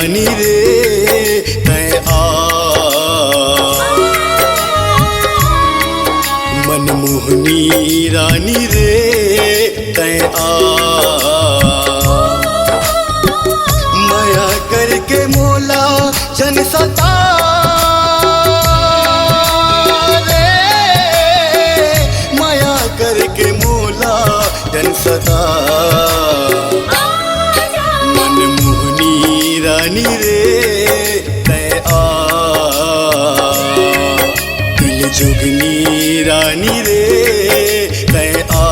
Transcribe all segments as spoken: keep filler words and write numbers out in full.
रानी रे तैं आ, मनमोहनी रानी रे तैं आ, मया करके मोला जन सता रे, मया करके मोला जन सता, मनमोहनी रानी रे तैं आ, दिल जोगनी रानी रे तैं आ।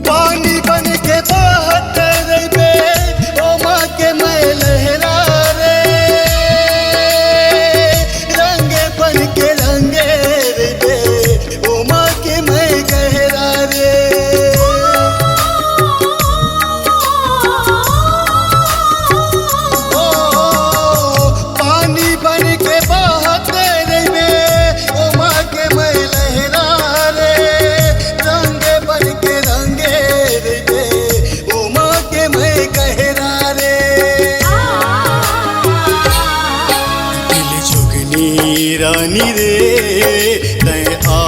पानी बन के बहत रहिबे, ओमा के मैं लहरा रे। रंग बन के रंगे रहिबे, ओमा के मैं गहरा रे। ओ, पानी बन के बहत रहिबे, ओमा के मैं लहरा रे। रंग बन के रंगे रहिबे, ओमा के मैं गहरा रे। दिल जोगनी रानी रे तैं आ,